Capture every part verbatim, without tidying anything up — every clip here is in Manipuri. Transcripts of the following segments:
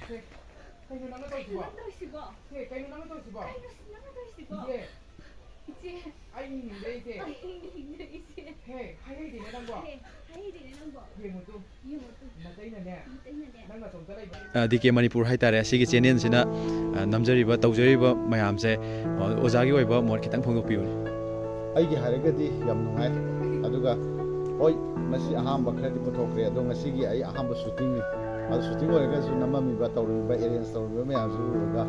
ꯀꯩꯅꯣ ꯅꯪꯅ ꯇꯧꯔꯤꯁꯤꯕꯣ? ꯅꯪ ꯇꯧꯔꯤꯁꯤꯕꯣ? ꯍꯦ, ꯀꯩꯅꯣ ꯅꯪꯅ ꯇꯧꯔꯤꯁꯤꯕꯣ? ꯀꯩꯅꯣ ꯅꯪꯅ ꯇꯧꯔꯤꯁꯤꯕꯣ? ꯏꯆꯦ, ꯏꯆꯦ, ꯑꯩ ꯍꯤꯡꯅꯤꯡꯗ꯭ꯔꯦ, ꯏꯆꯦ꯫ ꯑꯩ ꯍꯤꯡꯅꯤꯡꯗ꯭ꯔꯦ, ꯏꯆꯦ꯫ ꯍꯦ, ꯍꯥꯏꯍꯩꯗꯦꯅꯦ ꯅꯪꯕꯣ꯫ ꯍꯦ, ꯍꯥꯏꯍꯩꯗꯦꯅꯦ ꯅꯪꯕꯣ꯫ ꯌꯦꯡꯉꯨ ꯇꯨ꯫ ꯌꯦꯡꯉꯨ ꯇꯨ꯫ ꯅꯇꯩꯅꯅꯦ, ꯅꯇꯩꯅꯅꯦ, ꯅꯪ ꯅꯇꯣꯝꯇ ꯂꯩꯕ꯫ ꯑ, ꯗꯤ ꯀꯦ ꯃꯅꯤꯄꯨꯔ ꯍꯥꯏꯇꯥꯔꯦ, ꯑꯁꯤꯒꯤ ꯆꯦꯅꯦꯜꯁꯤꯅ, ꯑ, ꯅꯝꯖꯔꯤꯕ, ꯇꯧꯖꯔꯤꯕ ꯃꯌꯥꯝꯁꯦ, ꯑ, ꯑꯣꯖꯥꯒꯤ ꯑꯣꯏꯕ ꯃꯣꯠ ꯈꯤꯇꯪ ꯐꯣꯡꯗꯣꯛꯄꯤꯌꯨꯅꯦ꯫ ꯑꯩꯒꯤ ꯍꯥꯏꯔꯒꯗꯤ ꯌꯥꯝ ꯅꯨꯡꯉꯥꯏ꯫ ꯑꯗꯨꯒ ꯍꯣꯏ, ꯃꯁꯤ ꯑꯍꯥꯝꯕ ꯈꯔꯗꯤ ꯄꯨꯊꯣꯛꯈ꯭ꯔꯦ, ꯑꯗꯣ ꯉꯁꯤꯒꯤ ꯑꯩ ꯑꯍꯥꯝꯕ ꯁꯨꯇꯤꯡꯅꯤ꯫ ꯑꯗꯣ ꯁꯨꯇꯤꯡ ꯑꯣꯏꯔꯒꯁꯨ ꯅꯝꯃꯝꯃꯤꯕ, ꯇꯧꯔꯝꯃꯤꯕ, ꯑꯦꯔꯦꯟꯖ ꯇꯧꯔꯝꯃꯤꯕ ꯃꯌꯥꯝꯁꯨ ꯎꯔꯒ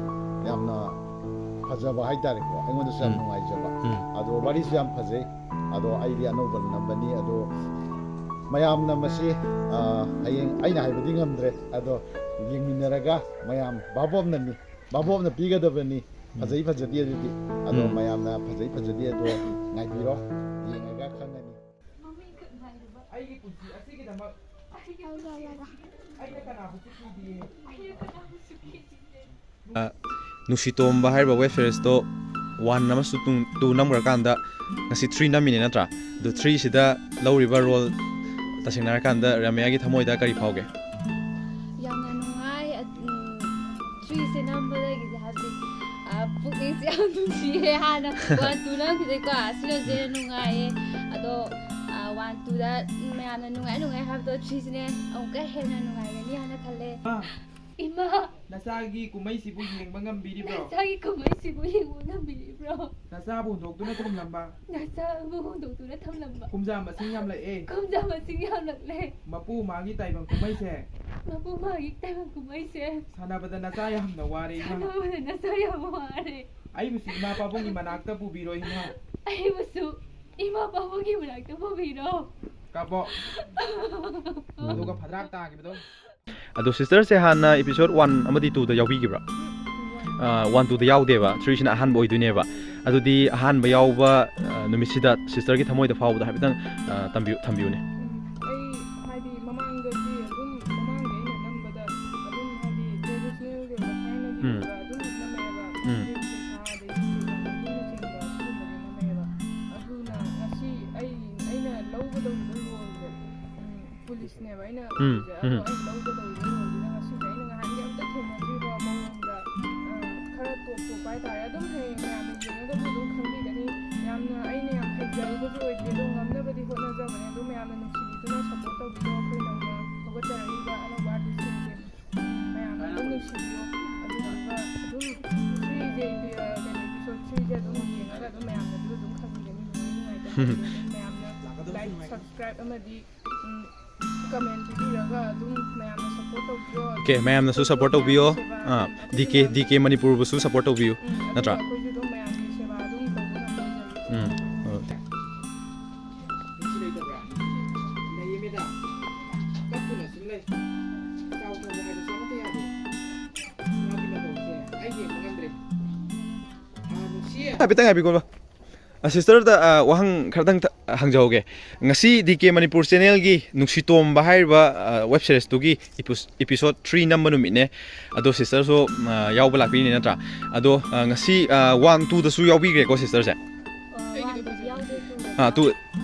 ꯌꯥꯝꯅ ꯐꯖꯕ ꯍꯥꯏꯇꯥꯔꯦꯀꯣ, ꯑꯩꯉꯣꯟꯗꯁꯨ ꯌꯥꯝ ꯎꯝ꯫ ꯅꯨꯡꯉꯥꯏꯖꯕ꯫ ꯎꯝ꯫ ꯑꯗꯣ ꯋꯥꯔꯤꯁꯨ ꯌꯥꯝ ꯐꯖꯩ꯫ ꯑꯗꯣ ꯑꯩꯗꯤ ꯑꯅꯧꯕ ꯅꯝꯕꯅꯤ꯫ ꯑꯗꯣ ꯃꯌꯥꯝꯅ ꯃꯁꯤ, ꯑ, ꯍꯌꯦꯡ ꯑꯩꯅ ꯍꯥꯏꯕꯗꯤ ꯉꯝꯗ꯭ꯔꯦ꯫ ꯑꯗꯣ ꯌꯦꯡꯃꯤꯟꯅꯔꯒ ꯃꯌꯥꯝ ꯚꯥꯕꯣꯛꯅꯅꯤ, ꯚꯥꯕꯣꯛꯅ ꯄꯤꯒꯗꯕꯅꯤ꯫ ꯎꯝ꯫ ꯐꯖꯩ ꯐꯖꯗꯦ ꯑꯗꯨꯗꯤ꯫ ꯑꯗꯣ ꯎꯝ꯫ ꯃꯌꯥꯝꯅ ꯐꯖꯩ ꯐꯖꯗꯦ ꯑꯗꯣ ꯉꯥꯏꯕꯤꯔꯣ, ꯌꯦꯡꯉꯒ ꯈꯪꯒꯅꯤ꯫ ꯃꯃꯤꯡꯈꯛ ꯉꯥꯏꯔꯕ꯫ ꯑꯩꯒꯤ ꯄꯨꯟꯁꯤ ꯑꯁꯤꯒꯤꯗꯃꯛ ꯑꯩꯒꯤ ꯄꯨꯟꯁꯤ ꯑꯁꯤꯒꯤꯗꯃꯛ ꯑꯩꯅ ꯀꯅꯥꯕꯨꯁꯨ ꯀꯤꯗꯤꯌꯦ꯫ ꯑꯩꯅ ꯀꯅꯥꯕꯨꯁꯨ ꯀꯤꯗꯤꯌꯦ꯫ ꯑ, ꯅꯨꯡꯁꯤꯇꯣꯝꯕ ꯍꯥꯏꯔꯤꯕ ꯋꯦꯕ ꯁꯤꯔꯤꯁꯇꯣ ꯋꯥꯟ ꯑꯃꯁꯨꯡ ꯇꯨ, ꯇꯨ ꯅꯝꯈ꯭ꯔꯀꯥꯟꯗ ꯉꯁꯤ ꯊ꯭ꯔꯤ ꯅꯝꯃꯤꯅꯦ ꯅꯠꯇ꯭ꯔꯥ? ꯑꯗꯣ ꯊ꯭ꯔꯤꯁꯤꯗ ꯂꯧꯔꯤꯕ ꯔꯣꯜ, ꯇꯁꯦꯡꯅ ꯍꯥꯏꯔꯀꯥꯟꯗ ꯔꯥꯃꯤꯌꯥꯒꯤ ꯊꯃꯣꯏꯗ ꯀꯔꯤ ꯐꯥꯎꯒꯦ? ꯌꯥꯝꯅ ꯅꯨꯡꯉꯥꯏ꯫ ꯑ, ꯎꯝ, ꯊ꯭ꯔꯤꯁꯦ ꯅꯝꯕꯗꯒꯤꯗꯤ ꯍꯥꯏꯕꯗꯤ, ꯑ, ꯄꯨꯛꯅꯤꯡꯁꯦ ꯌꯥꯝ ꯅꯨꯡꯁꯤꯌꯦ꯫ ꯍꯥꯟꯅ ꯋꯥꯟ ꯇꯨ ꯅꯝꯈꯤꯕꯗꯩꯀꯣ, ꯑꯁꯤꯅꯁꯨ ꯍꯦꯟꯅ ꯅꯨꯡꯉꯥꯏꯌꯦ꯫ ꯑꯗꯣ, ꯑ, ꯋꯥꯟ ꯇꯨꯗ ꯃꯌꯥꯝꯅ ꯅꯨꯡꯉꯥꯏ ꯅꯨꯡꯉꯥꯏ ꯍꯥꯏꯕꯗꯣ ꯊ꯭ꯔꯤꯁꯤꯅ ꯑꯃꯨꯛꯀ ꯍꯦꯟꯅ ꯅꯨꯡꯉꯥꯏꯒꯅꯤ ꯍꯥꯏꯅ ꯈꯜꯂꯦ꯫ ꯑꯥ꯫ ꯏꯃꯥ! ꯅꯆꯥꯒꯤ ꯀꯨꯝꯍꯩꯁꯤꯕꯨ ꯌꯦꯡꯕ ꯉꯝꯕꯤꯔꯤꯕ꯭ꯔꯣ? ꯅꯆꯥꯒꯤ ꯀꯨꯝꯍꯩꯁꯤꯕꯨ ꯌꯦꯡꯕ ꯉꯝꯕꯤꯔꯤꯕ꯭ꯔꯣ? ꯅꯆꯥꯕꯨ ꯍꯨꯟꯗꯣꯛꯇꯨꯅ ꯊꯝꯂꯝꯕ? ꯅꯆꯥꯕꯨ ꯍꯨꯟꯗꯣꯛꯇꯨꯅ ꯊꯝꯂꯝꯕ? ꯀꯨꯝꯖꯥ ꯃꯁꯤꯡ ꯌꯥꯝꯂꯛꯑꯦ꯫ ꯀꯨꯝꯖꯥ ꯃꯁꯤꯡ ꯌꯥꯝꯂꯛꯂꯦ꯫ ꯃꯄꯨ ꯃꯥꯒꯤ ꯇꯥꯏꯕꯪ ꯀꯨꯝꯍꯩꯁꯦ꯫ ꯃꯄꯨ ꯃꯥꯒꯤ ꯇꯥꯏꯕꯪ ꯀꯨꯝꯍꯩꯁꯦ꯫ ꯁꯥꯟꯅꯕꯗ ꯅꯆꯥ ꯌꯥꯝꯅ ꯋꯥꯔꯦ, ꯏꯃꯥ꯫ ꯁꯥꯟꯅꯕꯗ ꯅꯆꯥ ꯌꯥꯝ ꯋꯥꯔꯦ꯫ ꯑꯩꯕꯨꯁꯨ ꯏꯃꯥ ꯄꯥꯕꯨꯡꯒꯤ ꯃꯅꯥꯛꯇ ꯄꯨꯕꯤꯔꯣ, ꯏꯃꯥ꯫ ꯑꯩꯕꯨꯁꯨ ꯏꯃꯥ ꯄꯥꯕꯨꯡꯒꯤ ꯃꯅꯥꯛꯇ ꯄꯨꯕꯤꯔꯣ꯫ ꯀꯥꯞꯄꯣ꯫ ꯑꯗꯨꯒ ꯐꯗ꯭ꯔꯥꯛ ꯇꯥꯈꯤꯕꯗꯣ꯫ ꯑꯗꯣ ꯁꯤꯁꯇꯔꯁꯦ ꯍꯥꯟꯅ ꯏꯄꯤꯁꯣꯗ ꯋꯥꯟ ꯑꯃꯗꯤ ꯇꯨꯗ ꯌꯥꯎꯕꯤꯈꯤꯕ꯭ꯔꯥ? ꯑ, ꯋꯥꯟ ꯇꯨꯗ ꯌꯥꯎꯗꯦꯕ, ꯊ꯭ꯔꯤꯁꯤꯅ ꯑꯍꯥꯟꯕ ꯑꯣꯏꯗꯣꯏꯅꯦꯕ꯫ ꯑꯗꯨꯗꯤ ꯑꯍꯥꯟꯕ ꯌꯥꯎꯕ, ꯑ, ꯅꯨꯃꯤꯠꯁꯤꯗ ꯁꯤꯁꯇꯔꯒꯤ ꯊꯃꯣꯏꯗ ꯐꯥꯎꯕꯗꯣ ꯍꯥꯏꯐꯦꯠꯇꯪ, ꯑ, ꯇꯝꯕꯤꯌꯨ-, ꯊꯝꯕꯤꯌꯨꯅꯦ꯫ ꯎꯝ, ꯑꯩ ꯍꯥꯏꯗꯤ ꯃꯃꯥꯡꯗꯗꯤ ꯑꯗꯨꯝ, ꯃꯃꯥꯡꯗ ꯑꯩꯅ ꯅꯝꯕꯗ ꯑꯗꯨꯝ ꯍꯥꯏꯗꯤ ꯇ꯭ꯔꯦꯗꯤꯁꯅꯦꯜꯒꯤ ꯑꯣꯏꯕ ꯊꯥꯏꯅꯒꯤ ꯎꯝ꯫ ꯑꯣꯏꯕ ꯑꯗꯨꯝ ꯅꯝꯃꯛꯑꯦꯕ꯫ ꯎꯝ꯫ ꯍꯥꯏꯗꯤ ꯁꯥ ꯑꯗꯒꯤ ꯀꯩꯅꯣꯅꯆꯤꯡꯕ ꯁꯤꯒꯨꯝꯕꯗꯤ ꯅꯝꯃꯛꯑꯦꯕ꯫ ꯑꯗꯨꯅ ꯉꯁꯤ ꯑꯩ, ꯑꯩꯅ ꯂꯧꯒꯗꯧꯔꯤꯕ ꯔꯣꯜꯁꯦ, ꯎꯝ, ꯄꯨꯂꯤꯁꯅꯦꯕ ꯑꯩꯅ ꯎꯝ, ꯑꯣꯏꯔꯤꯁꯦ꯫ ꯑꯗꯣ ꯎꯝ꯫ ꯑꯩ ꯂꯧꯒꯗꯧꯔꯤꯕ ꯔꯣꯜꯁꯤꯅ ꯉꯁꯤꯁꯦ ꯑꯩꯅ ꯉꯍꯥꯟꯒꯩ ꯑꯝꯇ ꯍꯥꯏꯇꯥꯔꯦ꯫ ꯑꯗꯨꯝ ꯍꯌꯦꯡ ꯃꯌꯥꯝꯅ ꯌꯦꯡꯉꯒꯁꯨ ꯑꯗꯨꯝ ꯈꯪꯕꯤꯒꯅꯤ꯫ ꯌꯥꯝꯅ ꯑꯩꯅ ꯌꯥꯝ ꯍꯩꯖꯔꯨꯕꯁꯨ ꯑꯣꯏꯗꯦ, ꯑꯗꯣ ꯉꯝꯅꯕꯗꯤ ꯍꯣꯠꯅꯖꯕꯅꯦ꯫ ꯑꯗꯣ ꯃꯌꯥꯝꯅ ꯅꯨꯡꯁꯤꯕꯤꯗꯨꯅ ꯁꯞꯄꯣꯔꯠ ꯇꯧꯕꯤꯌꯣ꯫ ꯑꯩꯈꯣꯏ ꯅꯧꯅ ꯍꯧꯒꯠꯆꯔꯛꯏꯕ ꯑꯅꯧꯕ ꯑꯥꯔꯇꯤꯁꯁꯤꯡꯁꯦ ꯃꯌꯥꯝꯅ ꯑꯗꯨꯝ ꯅꯨꯡꯁꯤꯕꯤꯌꯣ꯫ ꯑꯗꯨꯗꯨꯒ ꯑꯗꯨꯝ ꯊ꯭ꯔꯤꯁꯦ, ꯀꯩꯅꯣ, ꯑꯦꯄꯤꯁꯣꯗ ꯊ꯭ꯔꯤꯁꯦ ꯑꯗꯨꯝ ꯌꯦꯡꯉꯒ ꯑꯗꯨꯝ ꯃꯌꯥꯝꯅꯁꯨ ꯑꯗꯨꯝ ꯈꯪꯕꯤꯒꯅꯤ꯫ ꯅꯨꯡꯉꯥꯏ ꯅꯨꯡꯉꯥꯏꯇꯕ ꯑꯗꯨꯝ ꯃꯌꯥꯝꯅ ꯂꯥꯏꯛ, ꯁꯕꯁꯀ꯭ꯔꯥꯏꯕ ꯑꯃꯗꯤ ꯎꯝ, ꯀꯃꯦꯟ ꯄꯤꯕꯤꯔꯒ ꯑꯗꯨꯝ ꯃꯌꯥꯝꯅ ꯁꯞꯄꯣꯔꯠ ꯇꯧꯕꯤꯌꯣ꯫ ꯑꯣꯀꯦ, ꯃꯌꯥꯝꯅꯁꯨ ꯁꯞꯄꯣꯔꯠ ꯇꯧꯕꯤꯌꯣ꯫ ꯑꯥ, D K, D K ꯃꯅꯤꯄꯨꯔꯕꯨꯁꯨ support ꯇꯧꯕꯤꯌꯨ, ꯎꯝ, ꯑꯗꯨꯒ ꯅꯠꯇ꯭ꯔꯥ? ꯑꯩꯈꯣꯏꯁꯨ ꯑꯗꯨꯝ ꯃꯌꯥꯝꯒꯤ ꯁꯦꯕꯥ ꯑꯗꯨꯝ ꯇꯧꯕ ꯉꯝꯕ ꯑꯣꯏꯖꯒꯦ꯫ ꯎꯝ, ꯑꯣꯀꯦ꯫ ꯅꯨꯡꯁꯤ ꯂꯩꯇꯕ꯭ꯔꯥ? ꯂꯩꯌꯦ ꯃꯦꯗꯥꯝ꯫ ꯀꯞꯇꯨꯅ ꯁꯨꯝ ꯂꯩ꯫ ꯆꯥꯎ ꯊꯣꯡꯕ ꯍꯥꯏꯕꯁꯨ ꯑꯃꯠꯇ ꯌꯥꯗꯦ꯫ ꯃꯥꯒꯤ ꯃꯇꯧꯁꯦ ꯑꯩ ꯌꯦꯡꯕ ꯉꯝꯗ꯭ꯔꯦ꯫ ꯑꯥ, ꯅꯨꯡꯁꯤ꯫ ꯍꯥꯏꯐꯦꯠꯇꯪ ꯉꯥꯏꯕꯤꯈꯣ꯫ ꯑ, ꯁꯤꯁꯇꯔꯗ, ꯑ, ꯋꯥꯍꯪ ꯈꯔꯗꯪ ꯊ-, ꯍꯪꯖꯍꯧꯒꯦ꯫ ꯉꯁꯤ ꯗꯤ ꯀꯦ ꯃꯅꯤꯄꯨꯔ ꯆꯦꯅꯦꯜꯒꯤ ꯅꯨꯡꯁꯤ ꯇꯣꯝꯕ ꯍꯥꯏꯔꯤꯕ, ꯑ, ꯋꯦꯕ ꯁꯤꯔꯤꯁꯇꯨꯒꯤ ꯏꯄꯤꯁ-, ꯏꯄꯤꯁꯣꯗ ꯊ꯭ꯔꯤ ꯅꯝꯕ ꯅꯨꯃꯤꯠꯅꯦ꯫ ꯑꯗꯣ ꯁꯤꯁꯇꯔꯁꯨ, ꯑ, ꯌꯥꯎꯕ ꯂꯥꯛꯄꯤꯔꯤꯅꯦ ꯅꯠꯇ꯭ꯔꯥ? ꯑꯗꯣ, ꯑ, ꯉꯁꯤ, ꯑ, ꯋꯥꯟ, ꯇꯨꯗꯁꯨ ꯌꯥꯎꯕꯤꯈ꯭ꯔꯦꯀꯣ ꯁꯤꯁꯇꯔꯁꯦ? ꯑ, ꯋꯥꯟꯗꯁꯨ ꯌꯥꯎꯗꯦ, ꯇꯨꯗ꯫ ꯑ, ꯇꯨ-,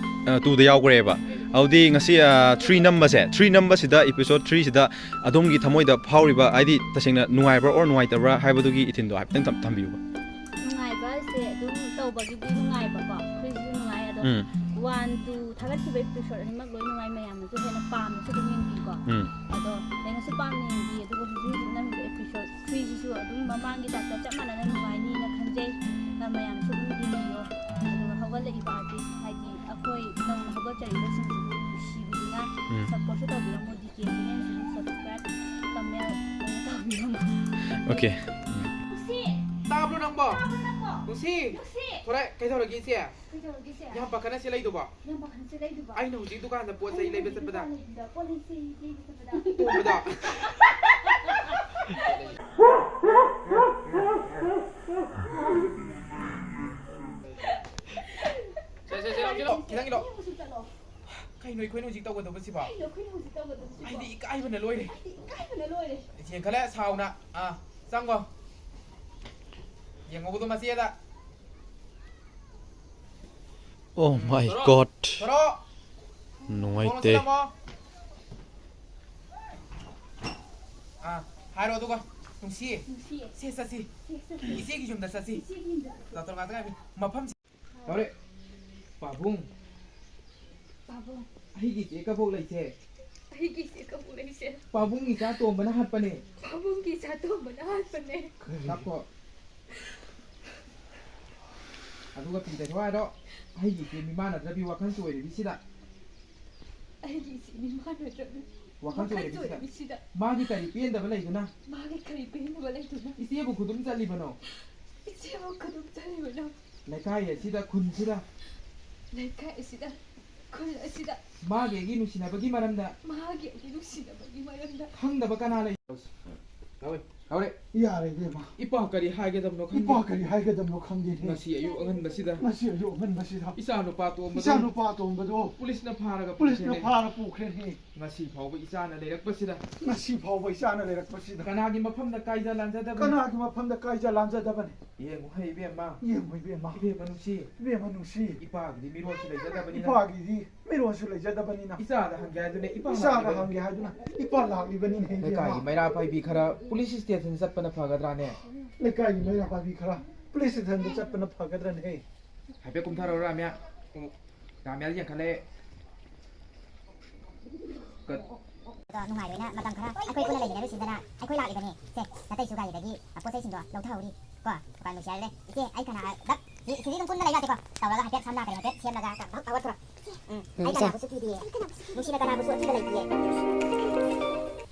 ꯑ, ꯇꯨꯗ ꯌꯥꯎꯈ꯭ꯔꯦꯕ꯫ ꯑꯗꯨꯗꯤ ꯉꯁꯤ, ꯑ, ꯊ꯭ꯔꯤ ꯅꯝꯕꯁꯦ, ꯊ꯭ꯔꯤ ꯅꯝꯕꯁꯤꯗ, ꯏꯄꯤꯁꯣꯗ ꯊ꯭ꯔꯤꯁꯤꯗ ꯑꯗꯣꯝꯒꯤ ꯊꯃꯣꯏꯗ ꯐꯥꯎꯔꯤꯕ, ꯍꯥꯏꯗꯤ ꯇꯁꯦꯡꯅ ꯅꯨꯡꯉꯥꯏꯕ꯭ꯔꯥ or ꯅꯨꯡꯉꯥꯏꯇꯕ꯭ꯔꯥ ꯍꯥꯏꯕꯗꯨꯒꯤ ꯏꯊꯤꯜꯗꯣ ꯍꯥꯏꯐꯦꯠꯇꯪ ꯊꯝ-, ꯊꯝꯕꯤꯌꯨꯕ꯫ ꯅꯨꯡꯉꯥꯏꯕ ꯍꯥꯏꯁꯦ ꯑꯗꯨꯝ ꯇꯧꯕꯒꯤꯗꯤ ꯅꯨꯡꯉꯥꯏꯕꯀꯣ, ꯑꯩꯈꯣꯏꯁꯨ ꯅꯨꯡꯉꯥꯏ꯫ ꯑꯗꯣ ꯎꯝ꯫ ꯋꯥꯟ, ꯇꯨ ꯊꯥꯒꯠꯈꯤꯕ ꯏꯄꯤꯁꯣꯗ ꯑꯅꯤꯃꯛ ꯂꯣꯏ ꯅꯨꯡꯉꯥꯏ, ꯃꯌꯥꯝꯅꯁꯨ ꯍꯦꯟꯅ ꯄꯥꯝꯅꯁꯨ ꯑꯗꯨꯝ ꯌꯦꯡꯕꯤꯀꯣ꯫ ꯎꯝ꯫ ꯑꯗꯣ ꯍꯦꯟꯅꯁꯨ ꯄꯥꯝꯅ ꯌꯦꯡꯕꯤ꯫ ꯑꯗꯨꯒ ꯍꯧꯖꯤꯛ ꯍꯧꯖꯤꯛ ꯅꯝꯃꯤꯕ ꯏꯄꯤꯁꯣꯗ ꯊ꯭ꯔꯤꯁꯤꯁꯨ ꯑꯗꯨꯝ ꯃꯃꯥꯡꯒꯤ ꯇꯥꯏꯞꯇ ꯆꯞ ꯃꯥꯟꯅꯅ ꯅꯨꯡꯉꯥꯏꯅꯤꯅ ꯈꯟꯖꯩ꯫ ꯑ, ꯃꯌꯥꯝꯁꯨ ꯑꯗꯨꯝ ꯌꯦꯡꯕꯤꯌꯣ꯫ ꯑꯗꯨꯒ ꯍꯧꯒꯠꯂꯛꯏꯕ ꯑꯥꯔꯇꯤꯁ, ꯍꯥꯏꯗꯤ ꯑꯩꯈꯣꯏ ꯅꯧꯅ ꯍꯧꯒꯠꯆꯔꯛꯏꯕꯁꯤꯡꯁꯤꯕꯨ ꯅꯨꯡꯁꯤꯕꯤꯗꯨꯅ ꯎꯝ꯫ ꯁꯞꯄꯣꯔꯠꯁꯨ ꯇꯧꯕꯤꯔꯝꯃꯣ꯫ ꯗꯤ ꯀꯦ ꯆꯦꯅꯦꯜꯁꯤ ꯑꯗꯨꯝ ꯁꯕꯁꯀ꯭ꯔꯥꯏꯕ, ꯀꯃꯦꯟ ꯂꯣꯏꯅ ꯇꯧꯕꯤꯔꯝꯃꯣ꯫ ꯑꯣꯀꯦ꯫ ꯎꯝ꯫ ꯅꯨꯡꯁꯤ! ꯇꯥꯕ꯭ꯔꯣ ꯅꯪꯕꯣ? ꯇꯥꯕ꯭ꯔꯣ ꯅꯪꯕꯣ? ꯅꯨꯡꯁꯤ! ꯅꯨꯡꯁꯤ! ꯊꯣꯔꯛꯑꯦ, ꯀꯩꯗꯧꯔꯒꯦ ꯏꯆꯦ? ꯀꯩꯗꯧꯔꯒꯦ ꯏꯆꯦ? ꯌꯥꯝ ꯄꯥꯈꯠꯅ ꯁꯤ ꯂꯩꯗꯨꯕꯣ? ꯌꯥꯝ ꯄꯥꯈꯠꯅ ꯁꯤ ꯂꯩꯗꯨꯕꯣ? ꯑꯩꯅ ꯍꯧꯖꯤꯛ ꯗꯨꯀꯥꯟꯗ ꯄꯣꯠ ꯆꯩ ꯑꯩꯅ ꯂꯩꯕ ꯍꯧꯖꯤꯛ ꯆꯠꯄꯗ꯫ ꯗꯨꯀꯥꯟꯗ ꯄꯣꯠ ꯆꯩ ꯂꯩꯕ ꯆꯠꯄꯗ꯫ ꯇꯣꯡꯕꯗ꯫ ꯁꯦ, ꯁꯦ, ꯁꯦ, ꯂꯥꯎ, ꯁꯦ, ꯂꯥꯎ꯫ ꯈꯤꯇꯪ ꯏꯜꯂꯣ꯫ ꯌꯦꯡꯉꯨꯁꯤ ꯆꯠꯂꯣ꯫ ꯀꯩꯅꯣ ꯑꯩꯈꯣꯏꯅ ꯍꯧꯖꯤꯛ ꯇꯧꯒꯗꯕꯁꯤꯕꯣ? ꯀꯩꯅꯣ ꯑꯩꯈꯣꯏꯅ ꯍꯧꯖꯤꯛ ꯇꯧꯒꯗꯕꯁꯤꯕꯣ? ꯑꯩꯗꯤ ꯏꯀꯥꯏꯕꯅ ꯂꯣꯏꯔꯦ꯫ ꯑꯩꯗꯤ ꯏꯀꯥꯏꯕꯅ ꯂꯣꯏꯔꯦ꯫ ꯌꯦꯡꯈꯠꯂꯦ ꯁꯥꯎꯅ꯫ ꯑꯥ, ꯆꯪꯉꯣ꯫ ꯌꯦꯡꯉꯧꯕꯗꯣ ꯃꯆꯦꯗ꯫ Oh my ꯊꯣꯔꯛꯑꯣ꯫ God. ꯊꯣꯔꯛꯑꯣ꯫ ꯅꯨꯡꯉꯥꯏꯇꯦ꯫ ꯊꯣꯡ ꯂꯣꯟꯁꯤꯜꯂꯝꯃꯣ꯫ ꯑꯥ, ꯍꯥꯏꯔꯣ ꯑꯗꯨꯒ꯫ ꯅꯨꯡꯁꯤ꯫ ꯅꯨꯡꯁꯤ꯫ ꯁꯦ, ꯆꯠꯁꯤ꯫ ꯁꯦ, ꯆꯠꯁꯤ꯫ ꯏꯆꯦꯒꯤ ꯌꯨꯝꯗ ꯆꯠꯁꯤ꯫ ꯏꯆꯦꯒꯤ ꯌꯨꯝꯗ ꯆꯠꯁꯤ꯫ ꯗꯥꯛꯇꯔ ꯉꯥꯛꯇ ꯉꯥꯏꯕꯤ꯫ ꯃꯐꯝꯁꯤ꯫ ꯌꯥꯎꯔꯦ꯫ ꯄꯥꯕꯨꯡ꯫ ꯄꯥꯕꯨꯡ꯫ ꯑꯩꯒꯤ ꯏꯆꯦ ꯀꯕꯣꯛ ꯂꯩꯁꯦ꯫ ꯑꯩꯒꯤ ꯏꯆꯦ ꯀꯕꯣꯛ ꯂꯩꯁꯦ꯫ ꯄꯥꯕꯨꯡꯒꯤ ꯏꯆꯥ ꯇꯣꯝꯕꯅ ꯍꯥꯠꯄꯅꯦ꯫ ꯄꯥꯕꯨꯡꯒꯤ ꯏꯆꯥ ꯇꯣꯝꯕꯅ ꯍꯥꯠꯄꯅꯦ꯫ ꯂꯥꯛꯈꯣ꯫ ꯑꯗꯨꯒ ꯐꯤ ꯇꯩꯊꯣꯛ ꯍꯥꯏꯔꯣ꯫ ꯑꯩꯒꯤ ꯏꯆꯦ ꯃꯤꯃꯥꯟꯅꯗ꯭ꯔꯕꯤ ꯋꯥꯈꯜ ꯆꯣꯏꯔꯕꯤꯁꯤꯗ꯫ ꯑꯩꯒꯤ ꯏꯆꯦ ꯃꯤꯃꯥꯟꯅꯗ꯭ꯔꯕꯤ ꯋꯥꯈꯜ ꯋꯥꯈꯜ ꯆꯣꯏꯔꯕꯤꯁꯤꯗ꯫ ꯆꯣꯏꯔꯕꯤꯁꯤꯗ꯫ ꯃꯥꯒꯤ ꯀꯔꯤ ꯄꯦꯟꯗꯕ ꯂꯩꯗꯨꯅ꯫ ꯃꯥꯒꯤ ꯀꯔꯤ ꯄꯦꯟꯗꯕ ꯂꯩꯗꯨꯅ꯫ ꯏꯆꯦꯕꯨ ꯈꯨꯗꯨꯝ ꯆꯠꯂꯤꯕꯅꯣ꯫ ꯏꯆꯦꯕꯨ ꯈꯨꯗꯨꯝ ꯆꯠꯂꯤꯕꯅꯣ꯫ ꯂꯩꯀꯥꯏ ꯑꯁꯤꯗ, ꯈꯨꯟꯁꯤꯗ꯫ ꯂꯩꯀꯥꯏ ꯑꯁꯤꯗ, ꯈꯨꯜ ꯑꯁꯤꯗ꯫ ꯃꯥꯒꯤ ꯑꯩꯒꯤ ꯅꯨꯡꯁꯤꯅꯕꯒꯤ ꯃꯔꯝꯗ꯫ ꯃꯥꯒꯤ ꯑꯩꯒꯤ ꯅꯨꯡꯁꯤꯅꯕꯒꯤ ꯃꯔꯝꯗ꯫ ꯈꯪꯗꯕ ꯀꯅꯥ ꯂꯩ? ꯍꯧꯔꯦ꯫ ꯌꯥꯔꯦ ꯏꯕꯦꯝꯃ꯫ ꯏꯄꯥ ꯀꯔꯤ ꯍꯥꯏꯒꯗꯕꯅꯣ ꯈꯪꯗꯦ꯫ ꯏꯄꯥ ꯀꯔꯤ ꯍꯥꯏꯒꯗꯕꯅꯣ ꯈꯪꯗꯦꯅꯦ꯫ ꯉꯁꯤ ꯑꯌꯨꯛ ꯑꯉꯟꯕꯁꯤꯗ꯫ ꯉꯁꯤ ꯑꯌꯨꯛ ꯑꯉꯟꯕꯁꯤꯗ꯫ ꯏꯆꯥ ꯅꯨꯄꯥ ꯇꯣꯝꯕꯗꯨ꯫ ꯏꯆꯥ ꯅꯨꯄꯥ ꯇꯣꯝꯕꯗꯣ꯫ ꯄꯨꯂꯤꯁꯅ ꯐꯥꯔꯒ ꯄꯨꯂꯤꯁꯅ ꯄꯨꯈ꯭ꯔꯦꯅꯦ꯫ ꯐꯥꯔ ꯄꯨꯈ꯭ꯔꯦꯅꯦ꯫ ꯉꯁꯤ ꯐꯥꯎꯕ ꯏꯆꯥꯅ ꯂꯩꯔꯛꯄꯁꯤꯗ꯫ ꯉꯁꯤ ꯐꯥꯎꯕ ꯏꯆꯥꯅ ꯂꯩꯔꯛꯄꯁꯤꯗ꯫ ꯀꯅꯥꯒꯤ ꯃꯐꯝꯗ ꯀꯥꯏꯖ ꯂꯥꯟꯖꯗꯕꯅꯤ꯫ ꯀꯅꯥꯒꯤ ꯃꯐꯝꯗ ꯀꯥꯏꯖ ꯂꯥꯟꯖꯗꯕꯅꯤ꯫ ꯌꯦꯡꯉꯨ ꯍꯩ ꯏꯕꯦꯝꯃ꯫ ꯌꯦꯡꯉꯨ ꯏꯕꯦꯝꯃ꯫ ꯏꯕꯦꯝꯃ ꯅꯨꯡꯁꯤ꯫ ꯏꯕꯦꯝꯃ ꯅꯨꯡꯁꯤ꯫ ꯏꯄꯥꯒꯤꯗꯤ ꯃꯤꯔꯣꯜꯁꯨ ꯂꯩꯖꯗꯕꯅꯤꯅ꯫ ꯏꯄꯥꯒꯤꯗꯤ ꯃꯤꯔꯣꯜꯁꯨ ꯂꯩꯖꯗꯕꯅꯤꯅ꯫ ꯏꯆꯥꯗ ꯍꯪꯒꯦ ꯍꯥꯏꯗꯨꯅ ꯏꯄꯥ ꯏꯆꯥꯗ ꯂꯥꯛꯂꯤꯕꯅꯤ꯫ ꯍꯪꯒꯦ ꯍꯥꯏꯗꯨꯅ ꯏꯄꯥ ꯂꯥꯛꯂꯤꯕꯅꯤꯅꯦ ꯏꯕꯦꯝꯃ꯫ ꯂꯩꯀꯥꯏꯒꯤ ꯃꯩꯔꯥ ꯄꯥꯏꯕꯤ ꯈꯔ ꯄꯨꯂꯤꯁ ꯏꯁꯇꯦꯁꯟ ꯆꯠꯄꯅ ꯐꯒꯗ꯭ꯔꯥꯅꯦ? ꯂꯩꯀꯥꯏꯒꯤ ꯃꯩꯔꯥ ꯄꯥꯏꯕꯤ ꯈꯔ ꯄꯨꯂꯤꯁ ꯏꯁꯇꯦꯁꯟꯗ ꯆꯠꯄꯅ ꯐꯒꯗ꯭ꯔꯅꯦ꯫ ꯍꯥꯏꯐꯦꯠ ꯀꯨꯝꯊꯔꯛꯑꯣ ꯔꯥꯃꯤꯌꯥ꯫ ꯔꯥꯃꯤꯌꯥ ꯌꯦꯡꯈꯠꯂꯦ꯫ ꯀ- ꯑꯗꯣ ꯅꯨꯡꯉꯥꯏꯔꯣꯏꯅ ꯃꯇꯝ ꯈꯔ ꯑꯩꯈꯣꯏ ꯄꯨꯟꯅ ꯂꯩꯃꯤꯟꯅꯔꯨꯁꯤꯗꯅ ꯑꯩꯈꯣꯏ ꯂꯥꯛꯂꯤꯕꯅꯤ꯫ ꯁꯦ, ꯅꯇꯩꯁꯨ ꯒꯥꯔꯤꯗꯒꯤ ꯄꯣꯠ ꯆꯩꯁꯤꯡꯗꯣ ꯂꯧꯊꯍꯧꯔꯤ꯫ ꯀꯣ, ꯀꯣ, ꯅꯨꯡꯁꯤꯍꯜꯂꯦ꯫ ꯏꯆꯦ, ꯑꯩ ꯀꯅꯥ ꯗꯛ ꯁꯤ, ꯁꯤꯗꯤ ꯑꯗꯨꯝ ꯄꯨꯟꯅ ꯂꯩ ꯌꯥꯗꯦꯀꯣ꯫ ꯇꯧꯔꯒ ꯍꯥꯏꯐꯦꯠ ꯁꯝꯅ ꯀꯔꯤ ꯍꯥꯏꯐꯦꯠ ꯁꯦꯝꯂꯒ ꯍꯧꯒꯠꯈ꯭ꯔꯣ꯫ ꯎꯝ, ꯑꯩ ꯀꯅꯥꯕꯨꯁꯨ ꯀꯤꯗꯤꯌꯦ꯫ ꯅꯨꯡꯁꯤꯅ ꯀꯅꯥꯕꯨꯁꯨ ꯑꯀꯤꯕ ꯂꯩꯇꯤꯌꯦ꯫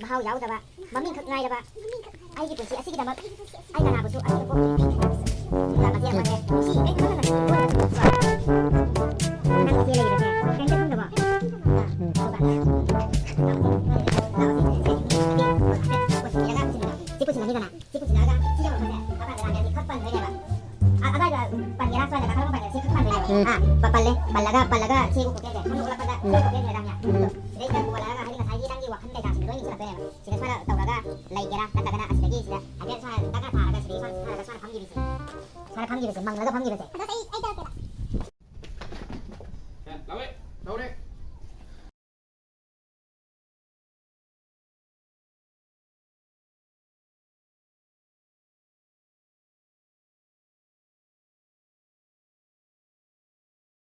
ꯃꯍꯥꯎ ꯌꯥꯎꯗꯕ, ꯃꯃꯤꯡꯈꯛ ꯉꯥꯏꯔꯕ ꯑꯩꯒꯤ ꯄꯨꯟꯁꯤ ꯑꯁꯤꯒꯤꯗꯃꯛ ꯑꯩ ꯀꯅꯥꯕꯨꯁꯨ ꯑꯀꯤꯕ ꯄꯣꯛꯇꯦ꯫ ꯃꯆꯦꯠ ꯑꯃꯅꯦ, ꯅꯨꯡꯁꯤ, ꯀꯩ ꯈꯪꯗꯅ ꯅꯪ ꯏꯆꯦ ꯂꯩꯔꯤꯕꯁꯦ ꯀꯩꯝꯇ ꯈꯪꯗꯕꯣ? ꯁꯤ ꯄꯨꯁꯤꯜꯂꯅꯤꯗꯅ, ꯁꯤ ꯄꯨꯁꯤꯜꯂꯒ ꯁꯤ ꯌꯧꯔꯛꯄꯁꯦ ꯑꯀꯥꯏꯕ ꯔꯥꯃꯦꯟꯁꯦ ꯈꯛ ꯄꯟꯗꯣꯏꯅꯦꯕ꯫ ꯑ-, ꯑꯀꯥꯏꯕ ꯄꯟꯒꯦꯔꯥ ꯁ꯭ꯋꯥꯏꯗ ꯈꯔ ꯄꯟꯒꯦꯔꯥ ꯁꯤ ꯈꯛ ꯄꯟꯗꯣꯏꯅꯦꯕ꯫ ꯑꯥ, ꯄ-, ꯄꯜꯂꯦ, ꯄꯜꯂꯒ, ꯄꯜꯂꯒ ꯁꯤ ꯈꯣꯠꯇꯦꯁꯦ ꯈꯪꯗꯣꯛꯂꯛꯄꯗ ꯁꯤ ꯈꯣꯠꯇꯦꯁꯦ ꯔꯥꯃꯦꯟ꯫ ꯁꯤꯗꯩꯁꯤꯗ ꯄꯨꯈꯠꯂꯛꯑꯒ ꯍꯥꯏꯗꯤ ꯉꯁꯥꯏꯒꯤ ꯅꯪꯒꯤ ꯋꯥꯈꯜ ꯀꯩꯀꯥꯁꯤꯡꯗꯣ ꯂꯣꯏ ꯅꯤꯡꯁꯤꯡꯂꯛꯇꯣꯏꯅꯦꯕ꯫ ꯁꯤꯗ ꯁ꯭ꯋꯥꯏꯗ ꯇꯧꯔꯒ ꯂꯩꯒꯦꯔꯥ ꯅꯠꯇ꯭ꯔꯒꯅ ꯑꯁꯤꯗꯒꯤ ꯁꯤꯗ ꯍꯥꯏꯐꯦꯠ ꯁ꯭ꯋꯥꯏꯗ ꯇꯛꯅ ꯊꯥꯔꯒ ꯁꯤꯗꯒꯤ ꯁ꯭ꯋꯥꯏꯗ ꯊꯥꯔꯒ ꯁ꯭ꯋꯥꯏꯗ ꯐꯝꯈꯤꯕꯁꯦ꯫ ꯁ꯭ꯋꯥꯏꯗ ꯐꯝꯈꯤꯕꯁꯦ, ꯃꯪꯂꯒ ꯐꯝꯈꯤꯕꯁꯦ꯫